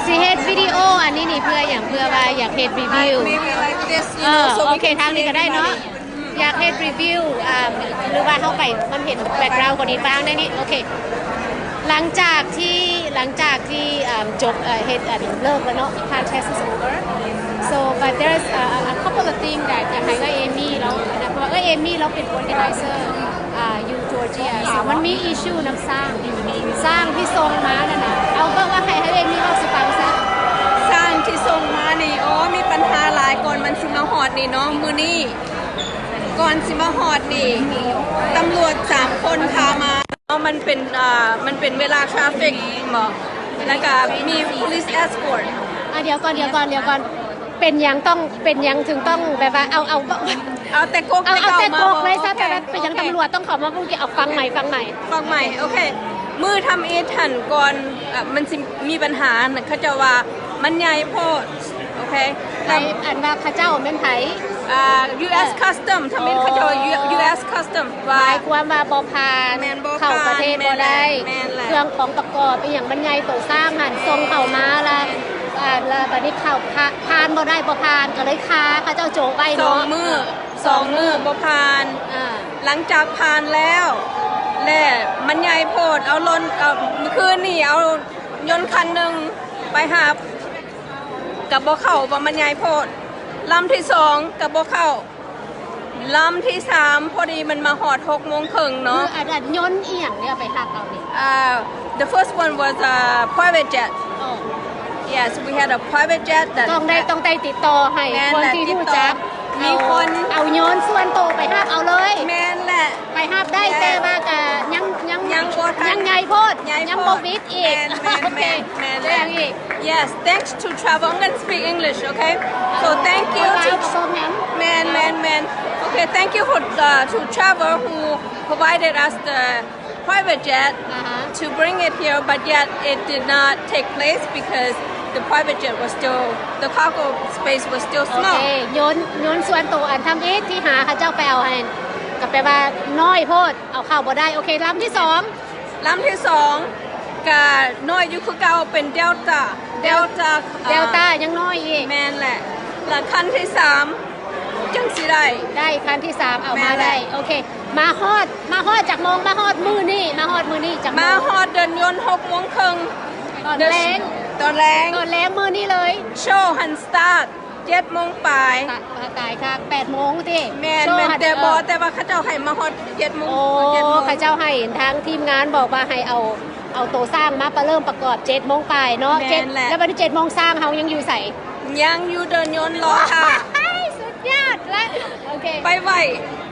ຊິເຮັດວິດີໂອອັນນີ້ນີ້ເພື່ອຫຍັງ? ເພື່ອວ່າຢາກເຮັດຣີວິວ Maybe like this, you ເອີ know, so ໂອ we ເຄ can ທາງນີ້ see ກໍໄດ້ເນາະ everybody. ຢາກເຮັດຣີວິວ ອ່າ ຫຼືວ່າເຮົາໄປ ມັນເຫັນແບັກກຣາວກໍດີບ້າງໄດ້ນີ້ ໂອເຄ ຫຼັງຈາກທີ່ ຫຼັງຈາກທີ່ ອ່າ ຈົບ ເອີ ເຮັດ ອັນ ເລີກແລ້ວເນາະ contest is over. So but there's a, a couple of things that ຢາກໃຫ້ເອື້ອຍເອມີ້ລາວ ເພາະວ່າເອື້ອຍເອມີ້ລາວເປັນ organizer ອ່າ ຢູ່ Georgia. So ມັນມີ issue ນຳຊ້າງ ຊ້າງທີ່ສົ່ງມານັ້ນນະ ເອົາ ເວົ້າ ເວົ້າໃຫ້ ໃຫ້ເອມີ້ເວົ້າສູ່ຟັງຊະ. ຊ້າງທີ່ສົ່ງມານີ້ ໂອ້ ມີບັນຫາຫຼາຍ ກ່ອນມັນຊິມາຮອດນີ້ເນາະ ມື້ນີ້ ກ່ອນຊິມາຮອດນີ້ ຕຳຫຼວດສາມຄົນພາມາເນາະ ມັນເປັນ ອ່າ ມັນເປັນເວລາ traffic ເນາະ ແລ້ວກະມີ police escort. ອ່າ ດຽວກ່ອນ ດຽວກ່ອນ ດຽວກ່ອນ ເປັນຫຍັງຕ້ອງ ເປັນຫຍັງເຖິງຕ້ອງແບບວ່າ ເອົາ ເອົາ ເອົາແຕ່ກົກ ເອົາ ເອົາແຕ່ກົກເລີຍຊະ ແບບວ່າເປັນຫຍັງ ໂອເຄ ຕຳຫຼວດຕ້ອງເຂົ້າມາບຸກ ເອົາຟັງໃໝ່ ຟັງໃໝ່ ຟັງໃໝ່ ໂອເຄ ມື້ທຳອິດຫັ້ນ ກ່ອນ ອ່າ ມັນຊິມີບັນຫານະ ເຂົາເຈົ້າວ່າມັນໃຫຍ່ໂພດ ໂອເຄ ໃຜ ອັນວ່າເຂົາເຈົ້າແມ່ນໃຜ? ອ່າ US ອ່າ Custom ທຳອິດເຂົາເຈົ້າ ອໍ US Custom ວ່າ ໝາຍຄວາມວ່າບໍ່ຜ່ານ ແມ່ນ ບໍ່ຜ່ານ ເຂົ້າປະເທດບໍ່ໄດ້ ແມ່ນແຫຼະ ແມ່ນແຫຼະ ເຄື່ອງຂອງປະກອບອີ່ຫຍັງມັນໃຫຍ່ໂຕຊ້າງຫັ້ນ ແມ່ນ ສົ່ງເຂົ້າມາລະ ແມ່ນ ອ່າ ລະບາດນີ້ເຂົ້າ ຜ່າ ຜ່ານບໍ່ໄດ້ ບໍ່ຜ່ານ ກໍເລີຍຄາ ເຂົາເຈົ້າໂຈະໄວ້ເນາະ ສອງມື້ ສອງມື້ບໍ່ຜ່ານ ອ່າ ຫຼັງຈາກຜ່ານແລ້ວ ແລະ ມັນໃຫຍ່ໂພດ ເອົາລົດ ເອົາ ມື້ຄືນນີ້ເອົາຍົນຄັນໜຶ່ງໄປຮັບ ກໍບໍ່ເຂົ້າ ວ່າມັນໃຫຍ່ໂພດ ລຳທີສອງກໍບໍ່ເຂົ້າ ລຳທີສາມ ພໍດີມັນມາຮອດຫົກໂມງເຄິ່ງເນາະ ຄືອັນ ອັນຍົນອີ່ຫຍັງເນຍໄປຮັບເອົານີ້? ອ່າ the first one was a private jet. ອໍ Yes, we had a private jet that ຕ້ອງໄດ້ ຕ້ອງໄດ້ຕິດຕໍ່ໃຫ້ ແມ່ນ ຄົນທີ່ຮູ້ຈັກ ມີຄົນ ເອົາ ເອົາຍົນສ່ວນໂຕໄປຮັບເອົາເລີຍ ແມ່ນແຫຼະ ໄປຮັບໄດ້ ແຕ່ວ່າກະຍັງ ຍັງ ຍັງບໍ່ທັນ ຍັງໃຫຍ່ໂພດ ໃຫຍ່ໂພດ ຍັງບໍ່ບິດອີກ ແມ່ນ ແມ່ນ ໂອເຄ ແມ່ນ ແມ່ນແລ້ວອີກ Yes, thanks to Travel. I'm gonna speak English, okay? So thank you to ແມ່ນ ແມ່ນ ແມ່ນ Okay, thank you for, uh, to Travel who provided us the private jet ອ່າຮະ to bring it here, but yet it did not take place because the private jet was still, the cargo space was still ໂອເຄ small. ຍົນ ຍົນສ່ວນໂຕອັນທຳອິດທີ່ຫາເຂົາເຈົ້າໄປເອົາຫັ້ນ ກໍແປວ່ານ້ອຍໂພດ ເອົາເຂົ້າບໍ່ໄດ້ ໂອເຄ ລຳທີສອງ ລຳທີສອງກະນ້ອຍຢູ່ຄືເກົ່າ ເປັນ Delta Delta Delta ຍັງນ້ອຍອີກ ແມ່ນແຫຼະ ລະຄັນທີສາມຈັ່ງຊິໄດ້ ໄດ້ ຄັນທີສາມເອົາມາໄດ້ ໂອເຄ ມາຮອດ ມາຮອດຈັກໂມງ? ມາຮອດມື້ນີ້ ມາຮອດມື້ນີ້ຈັກໂມງ? ມາຮອດເດີ່ນຍົນຫົກໂມງເຄິ່ງ ຕອນແລງ ຕອນແລງ ຕອນແລງມື້ນີ້ເລີຍ ໂຊຫັ້ນ start ເຈັດໂມງປາຍ ຕາ ຕາຍຄັກ ແປດໂມງຕິ ແມ່ນ ໂຊ ແມ່ນ ແຕ່ບໍ່ ແຕ່ວ່າເຂົາເຈົ້າໃຫ້ມາຮອດເຈັດໂມງ ໂອ້ ເຈັດໂມງ ເຂົາເຈົ້າໃຫ້ທາງທີມງານບອກວ່າໃຫ້ເອົາ ເອົາໂຕຊ້າງມາປະເລີ່ມປະກອບເຈັດໂມງປາຍເນາະ ແມ່ນແຫຼະ ແລ້ວບັດນີ້ເຈັດໂມງຊ້າງເຮົາຍັງຢູ່ໃສ? ຍັງຢູ່ເດີ່ນຍົນລໍຖ້າ ສຸດຍອດລະ ໂອເຄ ໄປໄຫວ້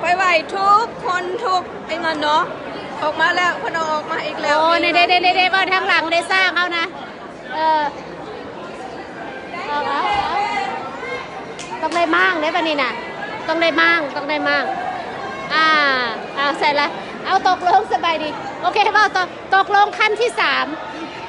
ໄປໄຫວ້ທຸກຄົນທຸກໄອ້ນັ້ນເນາະ ອອກມາແລ້ວ ເພິ່ນເອົາອອກມາອີກແລ້ວ ໂອ້ ເດ້ໆໆໆ ເບິ່ງທາງຫຼັງເດ້ຊ້າງເຮົານະ ເອີ ເອົາ ເອົາ ເອົາ ຕ້ອງໄດ້ມ້າງເດ້ບັດນີ້ນະ ຕ້ອງໄດ້ມ້າງ ຕ້ອງໄດ້ມ້າງ ອ່າ ອ່າ ໃສ່ລະ ເອົາ ຕົກລົງ ສະບາຍດີ ໂອເຄ ເວົ້າຕໍ່ ຕົກລົງ ຄັນທີສາມ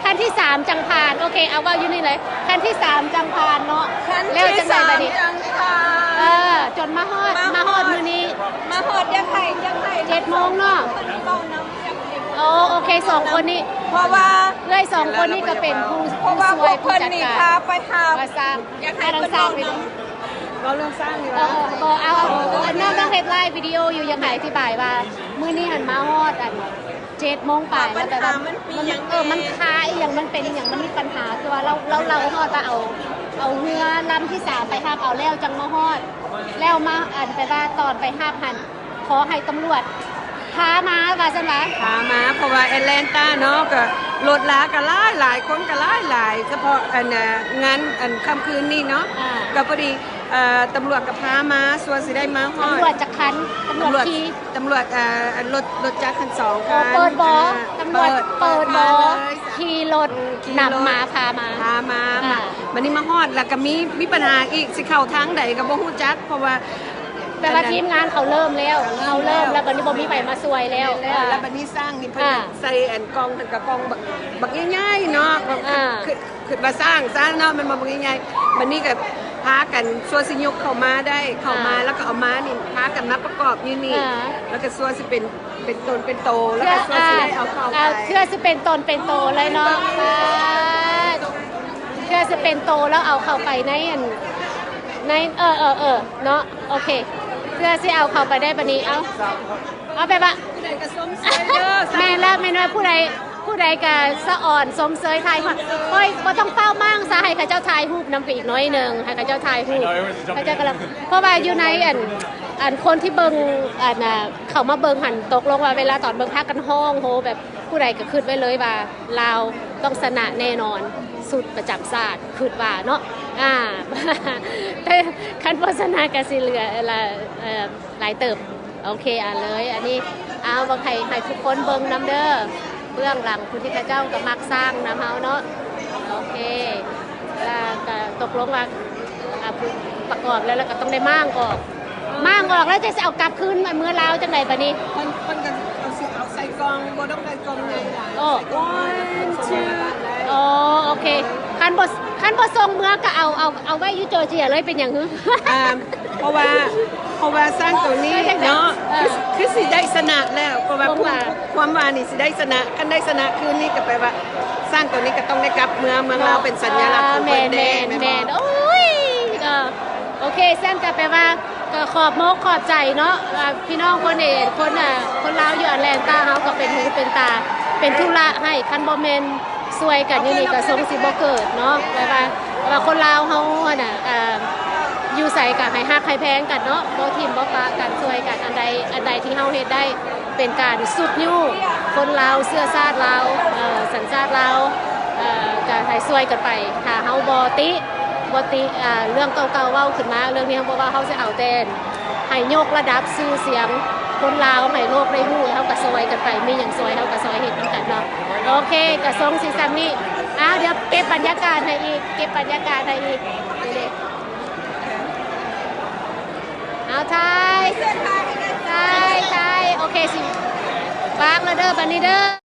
ຄັນທີສາມຈັ່ງຜ່ານ ໂອເຄ ເອົາ ເວົ້າຢູ່ນີ້ເລີຍ ຄັນທີສາມຈັ່ງຜ່ານເນາະ ຄັນທີສາມ ແລ້ວຈັ່ງໃດບັດນີ້ ຈັ່ງຜ່ານ ເອີ ຈົນມາຮອດ ມາຮອດ ມາຮອດມື້ນີ້ ມາຮອດ ຢາກໃຫ້ ຢາກໃຫ້ ເຈັດໂມງເນາະ ເວົ້ານຳ ໂອ້ ໂອເຄ ສອງຄົນນີ້ ເພາະວ່າເອື້ອຍສອງຄົນນີ້ກໍເປັນຜູ້ ເພາະວ່າພວກເພິ່ນນີ້ພາໄປຫາ ວ່າສ້າງ ຢາກໃຫ້ເພິ່ນເວົ້ານຳ ເວົ້າເລື່ອງສ້າງດີກວ່າ ເອີ ເອີ ບໍ່ ເອົາ ເອົາ ເອົາ ນ້ອງ ນ້ອງເຮັດໄລຟ໌ວິດີໂອຢູ່ ຢາກໃຫ້ອະທິບາຍວ່າ ມື້ນີ້ຫັ້ນມາຮອດອັນເຈັດໂມງປາຍ ແລ້ວແບບວ່າ ເອີ ມັນຄາອີ່ຫຍັງ ມັນເປັນອີ່ຫຍັງ ມັນມີບັນຫາ ຄືວ່າເຮົາ ເຮົາເລົ່າຮອດວ່າເອົາ ເອົາເຮືອລຳທີສາມໄປຮັບເອົາ ແລ້ວຈັ່ງມາຮອດ ແລ້ວມາ ອັນ ແປວ່າຕອນໄປຮັບຫັ້ນ ຂໍໃຫ້ຕຳຫຼວດພາມາ ວ່າຊັ້ນຫວາ ພາມາ ເພາະວ່າແອັດແລນຕາເນາະ ກໍລົດລາກໍຫຼາຍໆ ຄົນກໍຫຼາຍໆ ສະເພາະອັນ ອ່າ ງານອັນຄ່ຳຄືນນີ້ເນາະ ອ່າ ກໍພໍດີ ເອີ ຕຳຫຼວດກໍພາມາ ສ່ວນຊິໄດ້ມາຮອດ ຕຳຫຼວດຈັກຄັນ? ຕຳຫຼວດ ຕຳຫຼວດຂີ່ ຕຳຫຼວດ ເອີ ອັນລົດ ລົດຈັກຄັນສອງ ໂອ້ ຄັນ ເປີດບໍ່? ອ່າ ຕຳຫຼວດເປີດ ເປີດບໍ່? ຂີ່ລົດ ອືມ ຂີ່ລົດນຳມາ ພາມາ ພາມາ ອ່າ ບັດນີ້ມາຮອດ ແລ້ວກໍມີ ມີບັນຫາອີກ ຊິເຂົ້າທາງໃດກໍບໍ່ຮູ້ຈັກ ເພາະວ່າ ແປວ່າທີມງານເຂົາເລີ່ມແລ້ວ ເຂົາເລີ່ມແລ້ວ ເຂົາເລີ່ມແລ້ວ ແລ້ວບັດນີ້ບໍ່ມີໃຜມາຊ່ວຍແລ້ວ ແມ່ນແລ້ວ ອ່າ ແລ້ວບັດນີ້ຊ້າງນີ້ເພິ່ນ ອ່າ ໃສ່ອັນກ່ອງ ເພິ່ນກໍກ່ອງບັກ ບັກໃຫຍ່ໆເນາະ ອ່າ ຄື ຄິດວ່າຊ້າງ ຊ້າງເນາະ ແມ່ນບໍ່ ບັກໃຫຍ່ໆ ບັດນີ້ກໍພາກັນ ສ່ວນຊິຍົກເຂົ້າມາໄດ້ ເຂົ້າມາ ອ່າ ແລ້ວກໍເອົາມານີ້ ພາກັນມາປະກອບຢູ່ນີ້ ອ່າ ແລ້ວກໍສ່ວນຊິເປັນ ເປັນຕົນເປັນໂຕ ແລ້ວກໍສ່ວນຊິໄດ້ເອົາເຂົ້າ ອ່າ ໄປ ເພື່ອຊິເປັນຕົນເປັນໂຕເລີຍເນາະ ອ່າ ເພື່ອ ຈະເປັນໂຕແລ້ວເອົາເຂົ້າໄປໃນອັນ ໃນ ເອີ ເອີ ເອີ ເນາະ ໂອເຄ ເພື່ອຊິເອົາເຂົ້າໄປໄດ້ບັດນີ້ ເອົາ ເອົາແບບວ່າ ຜູ້ໃດກໍຊົມເຊີຍເດີ ແມ່ນແລ້ວ ແມ່ນວ່າຜູ້ໃດ ຜູ້ໃດກໍສະອອນຊົມເຊີຍ ຖ່າຍຮູບ ໂອ້ຍ ບໍ່ຕ້ອງຟ້າວມ້າງຊະ ໃຫ້ເຂົາເຈົ້າຖ່າຍຮູບນຳໄປອີກໜ້ອຍໜຶ່ງ ໃຫ້ເຂົາເຈົ້າຖ່າຍຮູບ ເຂົາເຈົ້າກຳລັງ ເພາະວ່າຢູ່ໃນອັນ ອັນຄົນທີ່ເບິ່ງ ອັນ ອ່າ ເຂົ້າມາເບິ່ງຫັ້ນ ຕົກລົງວ່າເວລາຕອນເບິ່ງພາກັນຮ້ອງໂຮ ແບບ ຜູ້ໃດກໍຄິດໄວ້ເລີຍວ່າລາວຕ້ອງຊະນະແນ່ນອນ ຊຸດປະຈຳຊາດ ຄິດວ່າເນາະ ອາ ແຕ່ຄັນບໍ່ຊະນະກໍຊິເຫຼືອ ລະ ເອີ ຫຼາຍເຕີບ ໂອເຄ ອາ ເລີຍ ອັນນີ້ ອາ ຫວັງໃຫ້ ໃຫ້ທຸກຄົນເບິ່ງນຳເດີ ເບື້ອງຫຼັງຜູ້ທີ່ເຂົາເຈົ້າກໍມັກສ້າງນຳເຮົາເນາະ ໂອເຄ ລະກໍຕົກລົງວ່າ ອາ ປະກອບແລ້ວ ລະກໍຕ້ອງໄດ້ມ້າງອອກ ມ້າງອອກແລ້ວຈັ່ງຊິເອົາກັບຄືນມາເມືອລາວຈັ່ງໃດບາດນີ້? ເພິ່ນ ເພິ່ນກໍເອົາ ຊິເອົາໃສ່ກ່ອງ ບໍ່ຕ້ອງໄດ້ກ່ອງໃຫຍ່ຫຼາຍ ໂອ້ ໃສ່ກ່ອງນ້ອຍ ໂອ້ ໂອເຄ ຄັນບໍ່ ຄັນບໍ່ສົ່ງເມືອກໍເອົາ ເອົາ ເອົາໄວ້ຢູ່ຈໍເຈຍເລີຍ ເປັນຫຍັງ? ອາ ເພາະວ່າ ເພາະວ່າຊ້າງໂຕນີ້ເນາະ ເອີ ຄື ຄືຊິໄດ້ຊະນະແລ້ວ ເພາະວ່າ ຄວາມ ຄວາມວ່ານີ້ຊິໄດ້ຊະນະ ຄັນໄດ້ຊະນະຄືນນີ້ກໍແປວ່າ ຊ້າງໂຕນີ້ກໍຕ້ອງໄດ້ກັບເມືອເມືອງລາວ ເປັນສັນຍາລັກຂອງເພິ່ນເດ້ ແມ່ນບໍ່? ແມ່ນ ໂອ້ຍ ກໍ ໂອເຄ ຊັ້ນກໍແປວ່າ ກໍຂອບມົກຂອບໃຈເນາະ ອ່າ ພີ່ນ້ອງຄົນເອ ຄົນ ອ່າ ຄົນລາວຢູ່ອາແລນຕາເຮົາກໍເປັນຫູເປັນຕາ ເປັນທຸລະໃຫ້ ຄັນບໍ່ແມ່ນຊ່ວຍກັນຢູ່ນີ້ກໍຊົງຊິບໍ່ເກີດເນາະ ແປວ່າ ແປວ່າຄົນລາວເຮົາຫັ້ນນະ ອ່າ ຢູ່ໃສກໍໃຫ້ຮັກໃຫ້ແພງກັນເນາະ ບໍ່ຖິ້ມບໍ່ປະກັນ ຊ່ວຍກັນ ອັນໃດ ອັນໃດທີ່ເຮົາເຮັດໄດ້ ເປັນການຊຸດຍູ້ຄົນລາວ ເຊື້ອຊາດລາວ ເອີ ສັນຊາດລາວ ເອີ ກໍໃຫ້ຊ່ວຍກັນໄປ ຖ້າເຮົາບໍ່ຕິ ບໍ່ຕິ ເອີ ເລື່ອງເກົ່າໆເວົ້າຂຶ້ນມາ ເລື່ອງນີ້ເຮົາບໍ່ເວົ້າ ເຮົາຊິເອົາແຕ່ໃຫ້ຍົກລະດັບຊື່ສຽງຄົນລາວໃຫ້ໂລກໄດ້ຮູ້ ແລ້ວເຮົາກໍຊ່ອຍກັນໄປ ມີຫຍັງຊ່ອຍເຮົາກໍຊ່ອຍເຮັດນຳກັນເນາະ ໂອເຄ ກໍສົ່ງຊິສ່ຳນີ້ ອ້າວ ດຽວເກັບບັນຍາກາດໃຫ້ອີກ ເກັບບັນຍາກາດໃຫ້ອີກ ນີ້ເດ້ ເອົາ ຖ່າຍ ຖ່າຍ ຖ່າຍ ໂອເຄ ຊິວາງແລ້ວເດີ ບາດນີ້ເດີ.